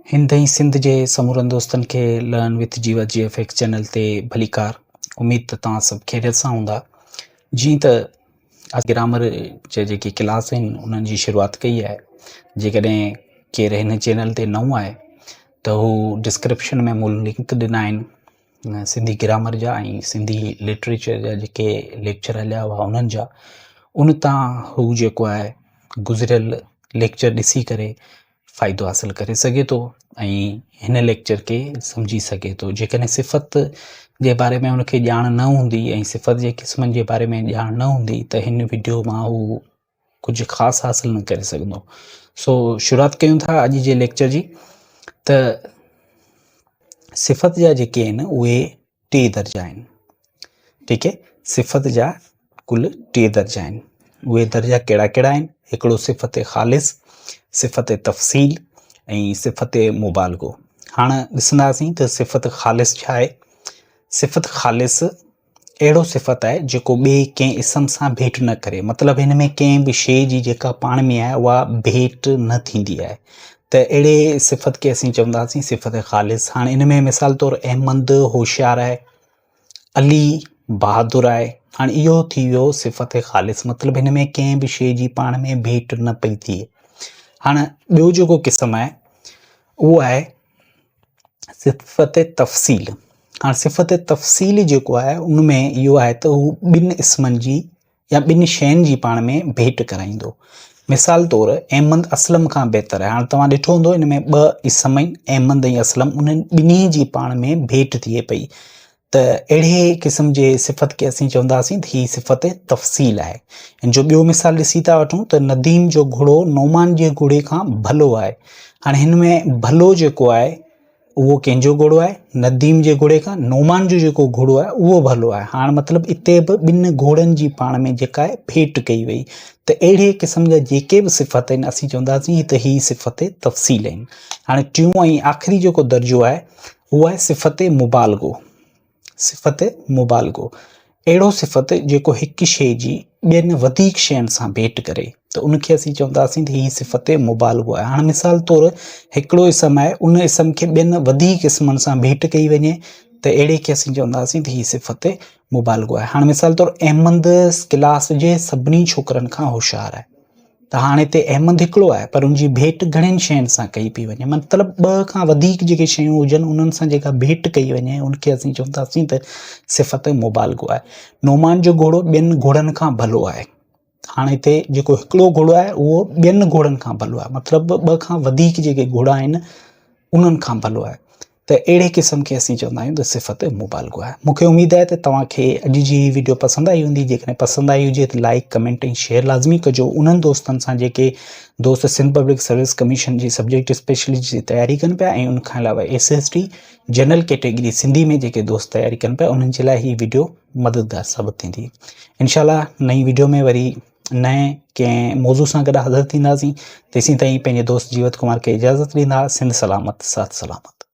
هند ۽ سنڌ جي سمورن دوستن کي learn with Jeevat G F X channel تي ڀليڪار. اميد ته توهان سڀ خيريت سان هوندا. جيئن ته گرامر جا جيڪي ڪلاس آهن انهن جي شروعات ڪئي آهي. جيڪڏهن ڪير هن چينل تي نئون آهي ته هو ڊسڪرپشن ۾ مون لنڪ ڏنا آهن سنڌي گرامر جا ۽ سنڌي لٽريچر جا جيڪي ليڪچر هليا هئا انهن جا ان تان هو جيڪو آهي گذريل ليڪچر ڏسي ڪري فائدو حاصل ڪري سگهي ٿو ۽ هن ليڪچر کي سمجهي سگهي ٿو جيڪڏهن صفت جي باري ۾ هن کي ڄاڻ نه هوندي ۽ صفت جي قسمن جي باري ۾ ڄاڻ نه هوندي ته هن وڊيو مان هو ڪجهه خاص حاصل نه ڪري سگهندو سو شروعات ڪيون ٿا اڄ جي ليڪچر جي ته صفت جا جيڪي آهن اهي ٽي درجا آهن ٺيڪ آهي صفت جا ڪل ٽي درجا آهن اهي درجا ڪهڙا ڪهڙا آهن هڪڙو صفت خالص صفت تفصيل ۽ صفت مبالغو هاڻ ڏسنداسين ته صفت خالص ڇا آهي صفت خالص اهڙو صفت آهي جيڪو ٻئي ڪنهن اسم سان ڀيٽ نه ڪري مطلب هن ۾ ڪنهن به شيء جي جيڪا پاڻ ۾ آهي اها ڀيٽ نه ٿيندي آهي ته اهڙي صفت کي اسين چونداسين صفت خالص. هاڻي ان ۾ مثال طور احمد هوشيار آهي، علي بهادر آهي. هاڻي اهو ٿي ويو صفت خالص مطلب هن ۾ ڪنهن به شيء جي پاڻ ۾ ڀيٽ نه پئي ٿئي. هاڻي ٻيو جيڪو قسم آهي اهو آهي صفت تفصيل. هاڻي صفت تفصيل جيڪو آهي ان ۾ اهو آهي ته هو ٻن اسمن جي يا ٻن شين جي پاڻ ۾ ڀيٽ ڪرائيندو. مثال طور احمد اسلم کان بهتر آهي. هاڻ توهان ڏٺو هوندو ان ۾ ٻه اسم آهن احمد ۽ اسلم انهن ٻنهي جي پاڻ ۾ ڀيٽ ٿئي پئي ته اهڙي قسم جي صفت کي اسين چونداسين ته هي صفت تفصيل آهي. ان جو ٻيو مثال ڏسي ٿا وٺون ته نديم جو گهوڙو نعمان جي گهوڙي کان ڀلو آهي. هاڻي هن ۾ ڀلو جيڪو آهي اهو ڪنهن جو گهوڙو آهي؟ نديم جي گهوڙي کان نعمان جو جيڪو گهوڙو آهي اهو ڀلو آهي. هاڻ مطلب اتي به ٻن گهوڙن جي پاڻ ۾ جيڪا آهي ڀيٽ ڪئي وئي ته اهڙي قسم جا جيڪي به صفت آهن اسين چونداسين ته هي صفت تفصيل آهن. هاڻي ٽيون ۽ آخري جيڪو درجو آهي اهو آهي صفت مبالغو. صفت مبالغو، اهڙو صفت جيڪو هڪ شيء جي ٻين وڌيڪ شين سان ڀيٽ ڪري ته ان کي اسين چونداسين ته هي صفت مبالغو آهي. هاڻ مثال طور هڪڙو اسم آهي ان اسم کي ٻين وڌيڪ اسمن سان ڀيٽ ڪئي وڃي ته اهڙي کي اسين چونداسين ته هي صفت مبالغو آهي. هاڻ مثال طور احمد ڪلاس جي سڀني ڇوڪرن کان هوشيار آهي. ته هاڻي هتي احمد هڪڙو آهي پر ان جي ڀيٽ گهڻين شين سان ڪئي پئي وڃي مطلب ٻه کان وڌيڪ جيڪي شيون هجن انهن سان جيڪا ڀيٽ ڪئي وڃي ان کي اسين چونداسين ته صفت مبالغو آهي نعمان جو گهوڙو ٻين گهوڙن کان ڀلو آهي هاڻي هتي جيڪو هڪڙو گهوڙو آهي اهو ٻين گهوڙن کان ڀلو آهي مطلب ٻه کان وڌيڪ جيڪي گهوڙا آهن انهن کان ڀلو آهي ته اهڙي قسم کي اسين چوندا آهيون ته صفت مبالغو آهي. مون کي اميد آهي ته توهان کي اڄ جي هي وڊيو پسند آئي هوندي جيڪڏهن پسند آئي هجي ته لائيڪ ڪمينٽ ۽ شيئر لازمي ڪجو انهن دوستن سان جيڪي دوست سنڌ پبلڪ سروس ڪميشن جي سبجيڪٽ اسپيشلسٽ جي تياري ڪن پيا ۽ ان کان علاوه S S T general category Sindhi ۾ جيڪي دوست تياري ڪن پيا انهن جي لاء هي وڊيو مددگار ثابت ٿيندي انشاء الله نئين وڊيو ۾ وري نئين ڪنهن موضوع سان گڏ حاضر ٿينداسين تيسين تائين پنهنجي دوست جيوت ڪمار کي اجازت ڏيندا سنڌ سلامت ساٿ سلامت.